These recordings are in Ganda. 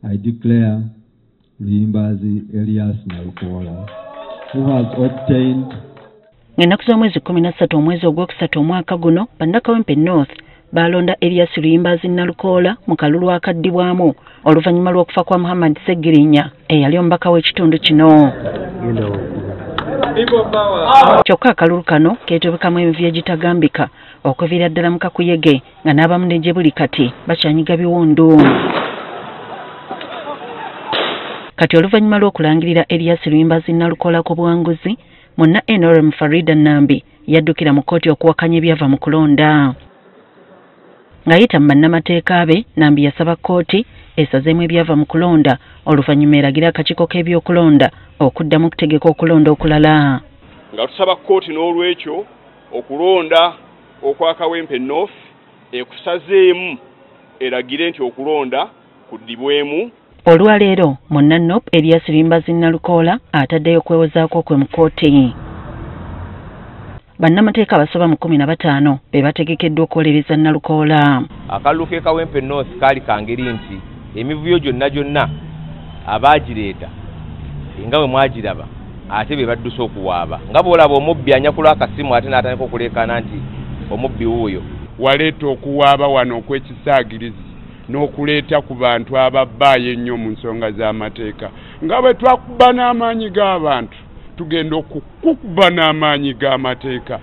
I declare Luyimbazi Elias Nalukoola, who has obtained. Ng'ennaku z'omwezi 13 omwezi ogwokusatu omwaka guno, bannakawempe North balonda Elias Luyimbazi Nalukoola mu kalulu akaddibwamu oluvannyuma lw'okufa kwa Muhammad Ssegirinya eyali omubaka w'ekitundu kino. Kyokka akalulu kano keetobekamu emivuyo egitagambika okuviira ddala mu kakuyege nga n'abamu ne gye buli kati bakyanyiga biwundu. Kati oluvannyuma lw'okulangirira Elias Luyimbazi Nalukoola ku buwanguzi, munna NRM Farida Nambi yaddukira mu kkooti okuwakanya ebyava mu kulonda. Ng'ayita mu bannamateeka be, Nambi yasaba kkooti esazeemu ebyava mu kulonda oluvannyuma eragira akakiiko k'ebyokulonda okuddamu okutegeka okulonda okulala. Nga tusaba kkooti n'olwekyo okulonda okwa Kawempe North ekusazeemu eragire nti okulonda kuddibwemu. Olwaleero munna NUP Elias Luyimbazi Nalukoola ataddeyo okwewozaako kwe mu kkooti. Bannamateeka abasoba mu 15 be bategekeddwa okuwolereza Nalukoola. Akalulu k'e Kawempe North kaali ka ngeri nti emivuyo gyonna gyonna abaagireeta nga bwe mwagiraba ate be badduse okuwaaba, nga bw'olaba omubbi anyakula akasimu ate n'atandika okuleekaana nti omubbi wuuyo. Waleeta okuwaaba wano okw'ekisaagirizi n'okuleeta ku bantu ababbaayo ennyo mu nsonga z'amateeka. Nga bwe twakuba n'amaanyi g'abantu, tugenda okukuba n'amaanyi g'amateeka.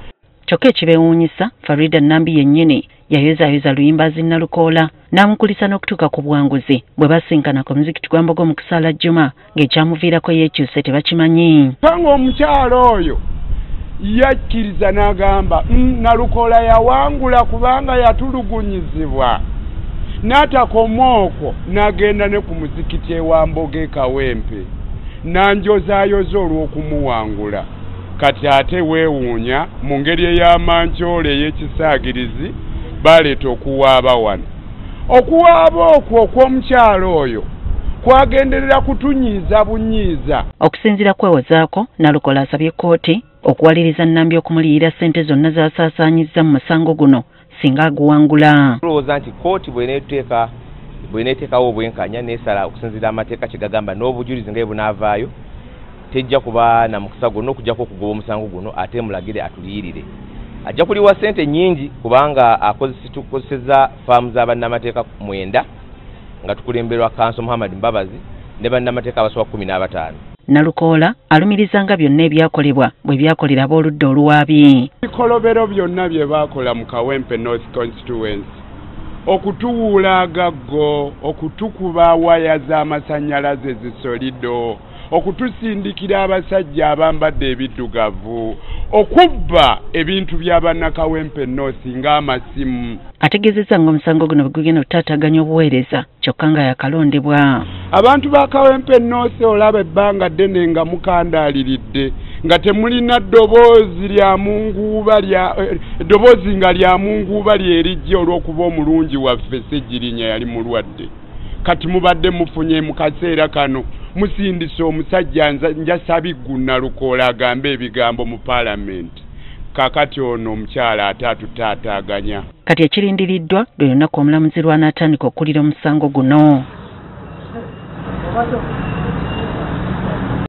Kyokka ekibeewuunyisa, Farida Nambi yennyini yayozaayoza Luyimbazi Nalukoola n'amukulisa n'okutuuka ku buwanguzi bwe basinkana ku muzikiti gwa Mbogo mu kusaala Juma ng'ekyamuviirako yeekyuse tebakimanyi. Kubanga omukyala oyo yakkiriza n'agamba Nalukoola yawangula kubanga yatulugunyizibwa. N'atakoma okwo n'agenda ne ku muzikiti ewa Mbogo e Kawempe n'anjozaayoza olw'okumuwangula. Kati ate weewuunya mu ngeri ey'amankyole ey'ekisaagirizi baleeta okuwaaba wano. Okuwaaba okwo okw'omukyalo oyo kwagenderera kutunyiiza bunyiiza. Okusinziira kwewozaako, Nalukoola asabye kkooti okuwaliriza Nambi okumuliyira ssente zonna z'asaasaanyizza mu musango guno singa aguwangula. Tulowooza nti kkooti bw'eneeteekawo obwenkanya n'esala okusinziira amateeka kye gagamba n'obujulizi nga bwe bunaavaayo, tejja kuba na mukisa gwonna okuggyako okugoba omusango guno ate emulagire atuliyirire. Ajja kuliwa ssente nnyingi kubanga tukozesezza faamu za bannamateeka 9 nga tukulemberwa Kanso Muhammad Mbabazi ne bannamateeka abasoba 15. Nalukoola alumiriza nga byonna ebyakolebwa bwe byakolera ab'oludda oluwaabi. Ebikolobero byonna bye baakola mu Kawempe North Constituency, okutuwuula agaggo, okutukuba waya z'amasannyalaze zisolido, okutusindikira abasajja abambadde ebiddugavu, okubba ebintu bya bannakawempe North ng'amasimu. Ategeezezza ng'omusango guno bwe gugenda okutaataaganya obuweereza kyokka nga yakalondebwa. Abantu ba Kawempe North olaba ebbanga ddene nga mukandaaliridde nga temulina ddoboozi lya munguuba eddoboozi nga lya munguuba lyerijja olw'okuba omulungi waffe Ssegirinya yali mulwadde. Kati mubadde mufunye mu kaseera kano musindise omusajja Njasabiggu Nalukoola agambe ebigambo mu paalamenti. Kakati ono omukyala ate atutaataaganya. Kati ekirindiriddwa lwe lunaku omulamuzi lw'anaatandika okuwulira omusango guno.